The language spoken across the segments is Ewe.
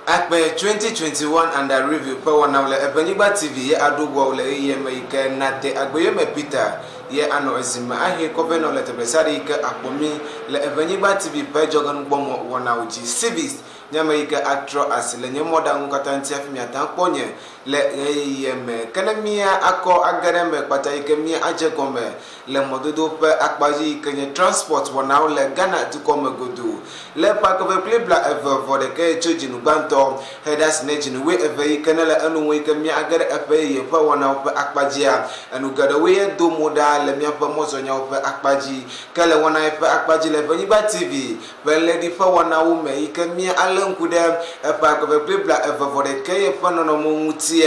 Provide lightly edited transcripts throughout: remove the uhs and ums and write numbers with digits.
Akpe 2021 Under Review ƒe wɔnawo le Eʋenyigba TV ye aɖo ʋuawo le ɣeyiɣia me yi ke nate agbeyɔme Peter ye anɔ ezime ahe kɔ vɛ nɔ le teƒe sia ɖe yi ke akpɔ mí le Eʋenyigba TV ƒe dzɔgenugbɔmɔ wɔnawo dzi. Civis nye ame yi ke atrɔ asi le nye mɔɖaŋu katã ŋuti hafi miate akpɔ nye le ɣeyiɣia me. Ke ne mía akɔ age ɖe eme kpata yi ke mía adze gɔme le mɔdodo ƒe akpa dzi yi ke nye transport wɔnawo le Ghana dukɔ me godoo. Le ƒe akpe kple bla eve vɔ ɖekɛ yi tso dzinu gbãtɔ heɖe asi ne dzinu wui eve yi ke ne le enu ŋu yi ke mía age ɖe eƒe yeye ƒe wɔnawo ƒe akpa dzia, enu geɖewoe ye do mo ɖa le míaƒe mɔzɔnyawo ƒe akpa dzi. Ke le wɔna yi ƒe akpa dzi le Ʋenyigba TV ƒe ɣleɖi ƒe wɔnawo me yi ke mía alé ŋku ɖe eƒe akpe eve kple bla eve vɔ ɖekɛ ye ƒe nɔnɔmewo ŋutia,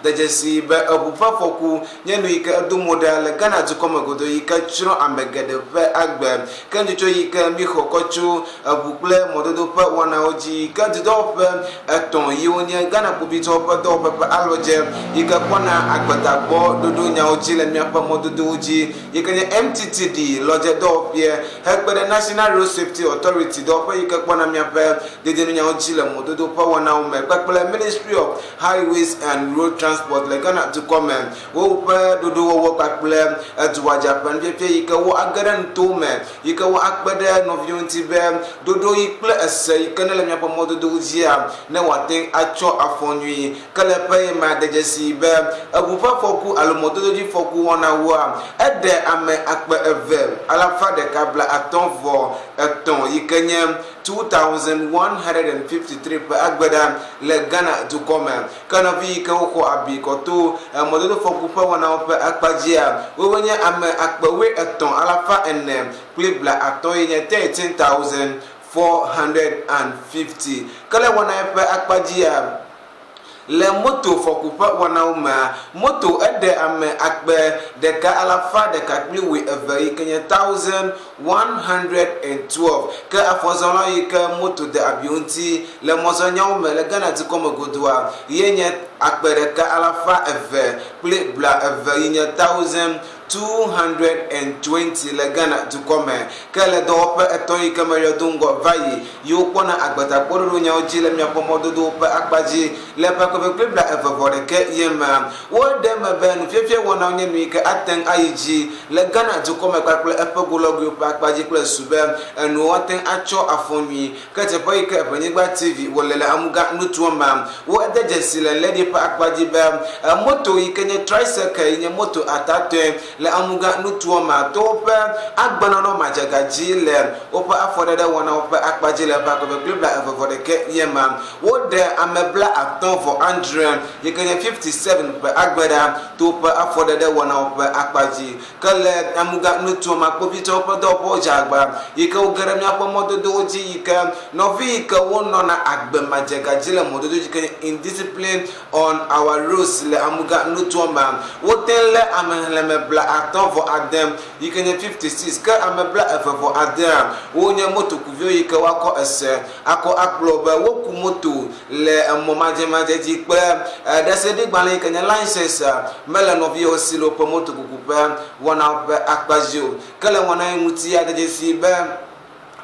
de dzesii be eʋu ƒe afɔku nye nu yi ke edo mo ɖa le Ghana dukɔ me godoo yi ke tsrɔ̃ ame geɖe ƒe agbe. Ke nutsotso yi ke míxɔ kɔ tso eʋu kple mɔdodo ƒe wɔnawo dzi yi ke dudɔwɔƒe etɔ̃ yiwo nye Ghana kpovitɔwo ƒe dɔwɔƒe ƒe alɔdze yi ke kpɔna agbetagbɔ ɖoɖo nyawo dzi le míaƒe mɔdodowo dzi yi ke nye MTTD lɔdzedɔwɔƒeɛ hekpe ɖe National Road Safety Authority dɔwɔƒe yi ke kpɔna míaƒe dedienɔnyawo dzi le mɔdodo ƒe wɔnawo me kpakple Ministry of Highways and Road Transport le Ghana dukɔ me. Woƒe ɖoɖowɔwɔ kpakple eduwɔdza ƒe nufiafia yi ke wo age ɖe nutowo me yi ke wo akpe ɖe nɔviwo ŋuti be ɖoɖo yi kple ese yi ke nele míaƒe mɔdodowo dzia ne woate ŋu atsɔ afɔ nyui ke le ƒe ye mea de dzesii be eʋu ƒe afɔku alo mɔdododzifɔku wɔna wua eɖe ame akpe eve alafa ɖeka bla atɔ̃ vɔ etɔ̃ yi ke nye 2153 ƒe agbe ɖa le Ghana dukɔ me. Ke nɔvi yi ke woxɔ abi kɔ to mɔdodofɔku ƒe wɔnawo ƒe akpa dzia, woawoe nye ame akpe wuietɔ̃ alafa ene kple bla atɔ̃ yi nye 13,450. Ke le wɔna ƒe akpa dzia, Le motofɔku ƒe wɔnawo mea, moto eɖe ame akpe ɖeka alafa ɖeka kple wuieve yi ke nye 1,112. Ke afɔzɔlawo yi ke moto de abiwo ŋuti le mɔzɔnyawo me le Ghana dukɔ me godoa ye nye akpe ɖeka alafa eve kple blaeve yi nye 1,220 le Ghana dukɔ me. Ke le dɔwɔƒe etɔ̃ yi ke meyɔ do ŋgɔ va yi yi wokpɔna agbetakpɔɖoɖo nyawo dzi le miaƒe mɔdodowo ƒe akpa dzi le ƒe akpe eve kple bla eve vɔ ɖekɛ ye mea, woɖe eme be nufiafia wɔnawo nye nuyi ke ate ŋu ayi dzi le Ghana dukɔ me kpakple eƒe golɔgoewo ƒe akpa dzi kple susu be enuwo ate ŋu atsɔ afɔ nyui. Ke teƒe yi ke Eʋenyigba TV wòle le Amuga nutoa mea, wode dzesi le Lady ƒe akpa dzi be moto yi ke nye tricycle yi nye moto atatɔe le Amuga nutoa mea to woƒe agbenɔnɔ madzega dzi le woƒe afɔɖeɖe wɔnawo ƒe akpa dzi le ƒe akpe eve kple bla eve vɔ ɖekɛ ye mea, woɖe ame bla atɔ̃ vɔ adre yi ke nye 57 ƒe agbe ɖa to woƒe afɔɖeɖe wɔnawo ƒe akpa dzi. Ke le Amuga nutoa mea, kpovitɔwo ƒe dɔwɔƒewo dze agba yi ke woge ɖe míaƒe mɔdodowo dzi yi ke nɔvi yi ke wonɔna agbe madzega dzi le mɔdodo dzi ke nye indiscipline on our roads le Amuga nutoa mea, wote lé ame xlẽme bla atɔ̃ vɔ ade yi ke nye 56 ke ame bla eve vɔ adea wonye motokuviwo yi ke woakɔ ese akɔ akplɔ be woku moto le emɔ madzemadze dzi kple ɖaseɖigbalẽ yi ke nye license mele nɔviawo si le woƒe motokuku ƒe wɔnawo ƒe akpa dzi o. Ke le wɔna yi ŋuti ade dzesii be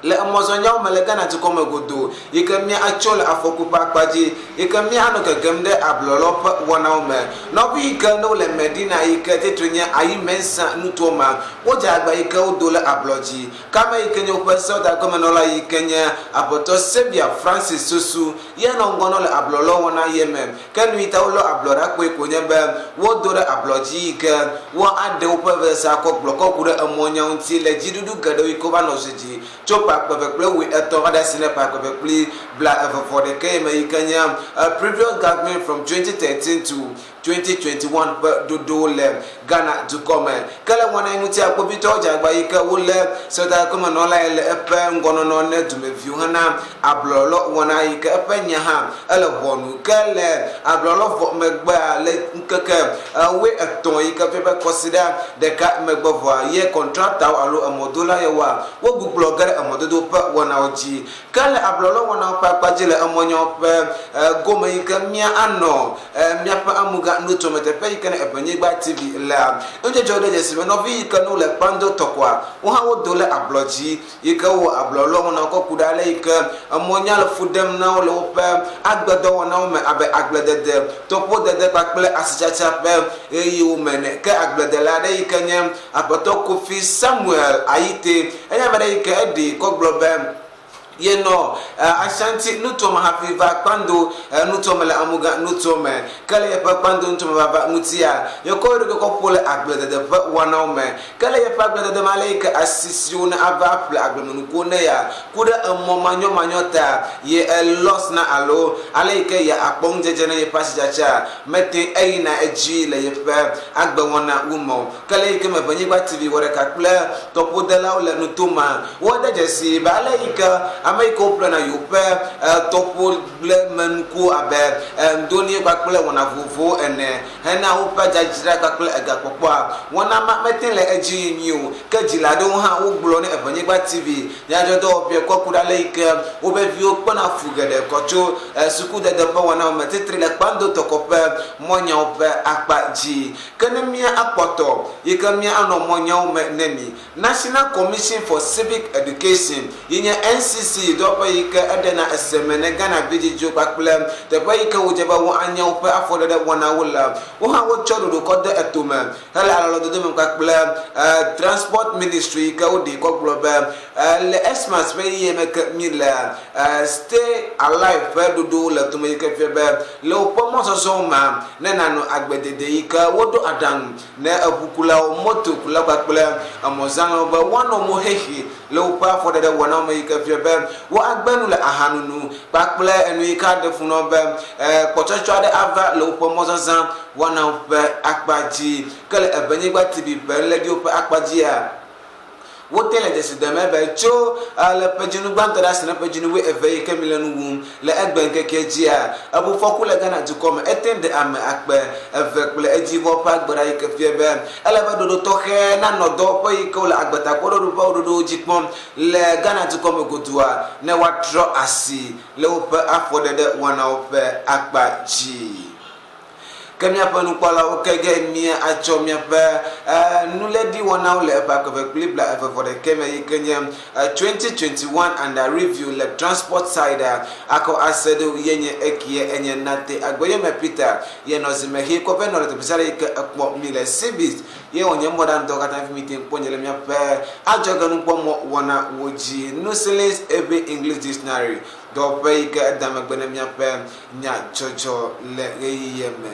le emɔzɔnyawo me le Ghana dukɔ me godoo yi ke mía atsɔ le afɔku ƒe akpa dzi yi ke mía anɔ gegem ɖe ablɔlɔ ƒe wɔnawo me. Nɔvi yi ke ne wole Medina yi ke titre nye Ayi Mensah nutoa mea, wodze agba yi ke wodo le ablɔ dzi. Ke ame yi ke nye woƒe sewɔdagɔmenɔla yi ke nye Aƒetɔ Sebia Francis Sosu ye nɔ ŋgɔ nɔ le ablɔlɔ wɔna ye me. Ke nu yi ta wolɔ ablɔ ɖa kpoe koe nye be wodo ɖe ablɔ dzi yi ke woaɖe woƒe vevesese akɔ gblɔ kɔ ku ɖe emɔ nyawo ŋuti le dziɖuɖu geɖewo yi ke wova nɔ zi dzi tso ƒe akpe eve kple wui etɔ̃ va ɖe asi ne ƒe akpe eve kple bla eve vɔ ɖekɛ ye me yi ke nye Previous Government from 2013 to 2021 ƒe ɖoɖowo le Ghana dukɔ me. Ke le wɔna yi ŋutia, kpovitɔwo dze agba yi ke wolé sɔdakɔmenɔlae le eƒe ŋgɔnɔnɔ ne dumeviwo hena ablɔlɔ wɔna yi ke eƒe nya hã ele ʋɔnu. Ke le ablɔlɔ vɔ megbea, le ŋkeke wuietɔ̃ yi ke fia be kɔsiɖa ɖeka megbe vɔa, ye kɔntraktawo alo emɔdola yewoa, wogbugbɔ ge ɖe emɔdodo. emɔdodo ƒe wɔnawo dzi. Ke le ablɔlɔwɔnawo ƒe akpa dzi le emɔnyawo ƒe gome yi ke mía anɔ míaƒe amuga nutome teƒe yi ke ne Eʋenyigba TV lea, nudzɔdzɔwo ɖe dzesi be nɔvi yi ke no le kpando tɔkɔa, wo hã wodo le ablɔ dzi yi ke wowɔ ablɔlɔwɔnawo kɔ ku ɖe ale yi ke emɔnya le fu ɖem na wo le woƒe agbedɔwɔnawo me abe agbledede, tɔƒodede kpakple asitsatsa ƒe ɣeyiɣiwo me ene. Ke agbledela aɖe yi ke nye Aƒetɔ Kofi Samuel Ayite enye ame aɖe yi ke eɖee kɔ gblɔ be yenɔ Ashanti nutoa me hafi va Kpando nutoa me le Amuga nutoa me. Ke le yeƒe Kpando nutoa me vava ŋutia, yekɔ yeɖokui kɔ ƒo le agbledede ƒe wɔnawo me. Ke le yeƒe agbledede me ale yi ke asi siwo ne ava ƒle agblemenukuwo ne ya ku ɖe emɔ manyɔmanyɔ ta ye elɔs na alo ale yi ke yeakpɔ ŋudzedze ne yeƒe asitsatsa mete eyina edzi le yeƒe agbewɔna wu me o. Ke le yi ke me Ʋenyigba TV wɔ ɖeka kple tɔƒodelawo le nuto ma, wode dzesii be ale yi ke ame yi ke woƒlena yewoƒe tɔƒogblemenukuwo abe ŋdoni kpakple wɔna vovovowo ene hena woƒe dzadzra kpakple egakpɔkpɔa, wɔna ma mete le edzi yim nyuie o. Ke dzila aɖewo hã wogblɔ ne Eʋenyigba TV nyadzɔdɔwɔƒea kɔ ku ɖe ale yi ke woƒe viwo kpena fu geɖe kɔ tso sukudede ƒe wɔnawo me titri le Kpando tɔkɔ ƒe mɔnyawo ƒe akpa dzi. Ke ne mía akpɔtɔ yi ke mía anɔ mɔ nyawo me ne mi. National Commission for Civic Education yi nye NCC dɔwɔƒe yi ke eɖena ese me ne Ghana vidzidziwo kpakple teƒe yi ke wodze be wo anya woƒe afɔɖeɖe wɔnawo le. Wo hã wotsɔ ɖoɖo kɔ de eto me hele alɔlɔdodo me kpakple Transport Ministry yi ke woɖee kɔ gblɔ be le Xmas ƒe ɣeyiɣi me ke mi le Stay Alive ƒe ɖoɖowo le tome yi ke fia be le woƒe mɔzɔzɔwo mea, ne nànɔ agbe dede yi ke woɖo aɖaŋu ne eʋukulawo, motokulawo kpakple emɔzãlawo be woanɔ mo xexi le woƒe afɔɖeɖe wɔnawo me yi ke fia be woagbe nu le ahanunu kpakple enu yi ke aɖe fu na wo be kpɔtsɔtsɔ aɖe ava le woƒe mɔzazã wɔnawo ƒe akpa dzi. Ke le Eʋenyigba TV ƒe nuléɖiwo ƒe akpa dzia, Wote le dzesi dem be tso le ƒe dzinu gbãtɔ ɖe asi na ƒe dzinu wuieve yi ke mile nu wum le egbe ŋkekea dzia, eʋufɔku le Ghana dukɔ me ete ɖe ame akpe eve kple edzivɔ ƒe agbe ɖa yi ke fia be ele be ɖoɖo tɔxɛ nanɔ dɔwɔƒe yi ke wole agbetakpɔɖoɖo ƒe ɖoɖowo dzi kpɔm le Ghana dukɔ me godoa ne woatrɔ asi le woƒe afɔɖeɖe wɔnawo ƒe akpa dzi. Ke míaƒe nukpɔlawo ke ge mía atsɔ míaƒe nuléɖiwɔnawo le eƒe akpe eve kple blaeve vɔ ɖekɛ me yi ke nye 2021 under review le transport side akɔ ase ɖo ye nye ekie enye Nate Agbeyome Peter ye nɔ zimexi kɔ vɛ nɔ le teƒe sia ɖe yi ke ekpɔ mi le Cibis ye wònye mɔɖaŋudɔ katã fi mi te kpɔ nye le míaƒe adzɔgenukpɔmɔ wɔna wo dzi Nusilis Ebe English Dictionary dɔwɔƒe yi ke eda megbe ne míaƒe nyadzɔdzɔ le ɣeyiɣia me.